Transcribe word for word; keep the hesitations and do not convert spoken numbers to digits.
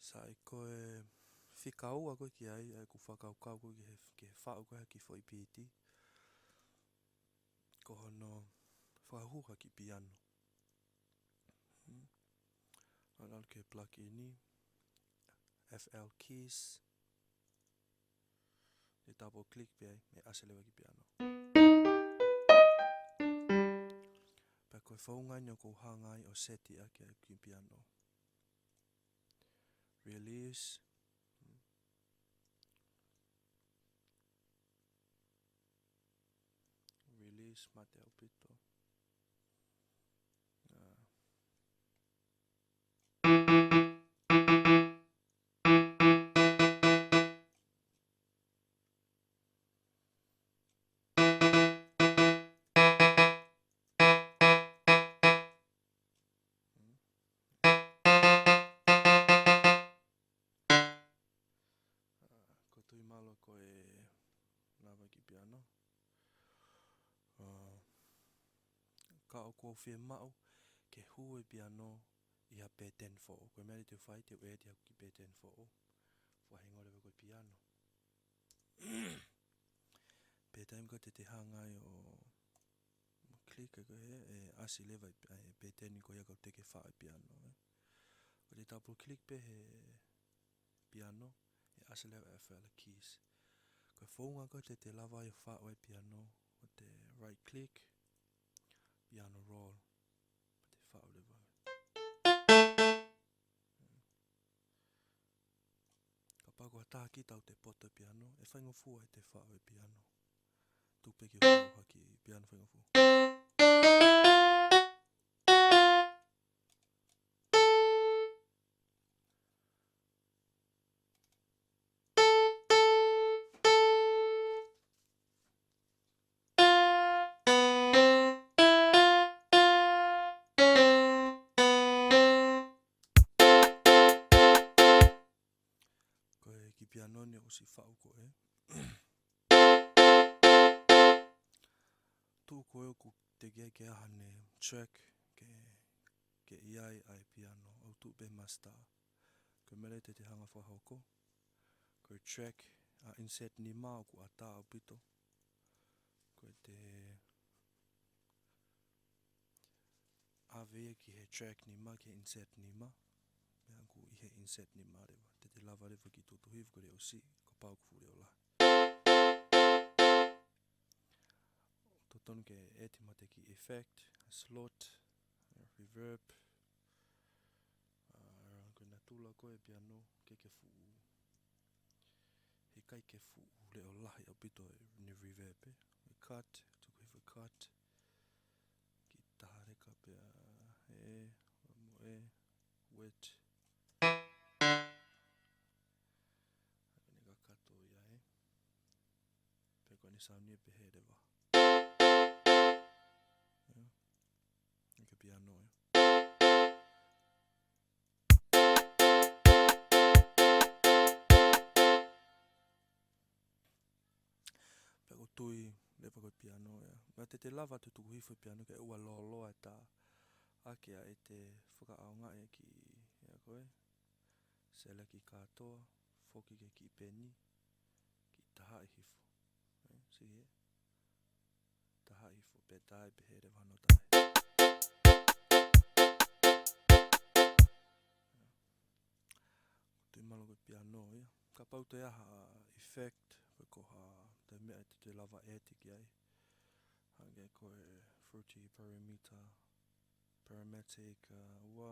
Sai, ko e fika ua ko ē ki ai, ʻa ʻeku fakakaukau ko ē ki he, ki he faʻu ko ē ha kiʻi foʻi piti, ko hono fakahū ha kiʻi piano. Hmm. ʻAlu ki he plug-in, F L Keys. Te double click pē ai, ʻe ʻasi leva e kiʻi piano. Pea ko e founga ʻeni ʻoku ou hanga ai ʻo seti ʻaki ʻa e kiʻi piano. Release. Release, mate ʻaupito. Ah. Ko e tui mālō ko e lava e kiʻi piano. Ah, ka ʻoku ou fiemaʻu ke hū e piano ʻi ha pattern foʻou. Ko e meʻa leva te u fai, te u ʻēti ha kiʻi pattern foʻou. Fakahingoa leva ko e piano. Pea taimi ko ē te te hanga ai ʻo click ko ē, ʻe ʻasi leva e, e pattern ko ia ʻoku te ke faʻu e piano, ē. Ko e double click pē he piano, ʻe ʻasi leva e F L Keys. Ko e founga ko ē te te lava ai ʻo faʻu e piano, ko e right click, piano roll. Pea te faʻu leva. Kapau ko ha taha kita ʻoku te poto e piano, ʻe faingofua ʻete faʻu e piano. Tuku pē ke u faʻu ha kiʻi piano faingofua. Ko e kiʻi piano ni ʻoku ou siʻi faʻu ko ē. Tuʻu ko ē ʻoku teʻeki ai ke ʻi ai haʻane track ke, ke ʻi ai ʻa e piano, ʻoku tuʻu pē master. Ko e meʻa leva te te hanga fakahoko. Ko e track ʻa insert nima ʻoku ʻatā ʻaupito. Ko e te ʻave ia ki he track nima, ki he insert nima. Pea ʻoku ʻi he insert nima leva. Te te lava leva ke tutuhi, ko e leʻo siʻi, kapau ʻoku fuʻu leʻo lahi. Totonu ke ʻēti mate kiʻi effect, slot, reverb. Ah, ko e natula ko ē piano, ʻikai ke fuʻu, ʻikai ke fuʻu leʻo lahi ʻaupito ʻene reverb, ē. Ko e cut, tuku hifo e cut. Kiʻi taha leka pea, ē, mo e, wet. Ko ʻene kakato ia, ē. Pea ko ʻene sound ia pehē leva. Ē. ʻIkai ke piano, ē. Pea ʻoku ou tui leva ko e piano ia. Meʻa te te lava atu tuku hifo e piano ke ʻoua lōloa e tā. ʻAki ʻa ʻete fakaʻaongaʻi e kiʻi, ia ko ē. Select e kātoa, foki ki he kiʻi peni, kiʻi tahaʻi hifo. Ē, siʻi ē. Tahaʻi hifo, pea tae, pehē leva hono tae. Tui mālō ko e piano ia. Kapau ʻoku ʻi ai ha effect, pe ko ha, te meʻa te te lava ʻēti ki ai. Hangē ko e Fruity Parameter, Parametric, uh, ua.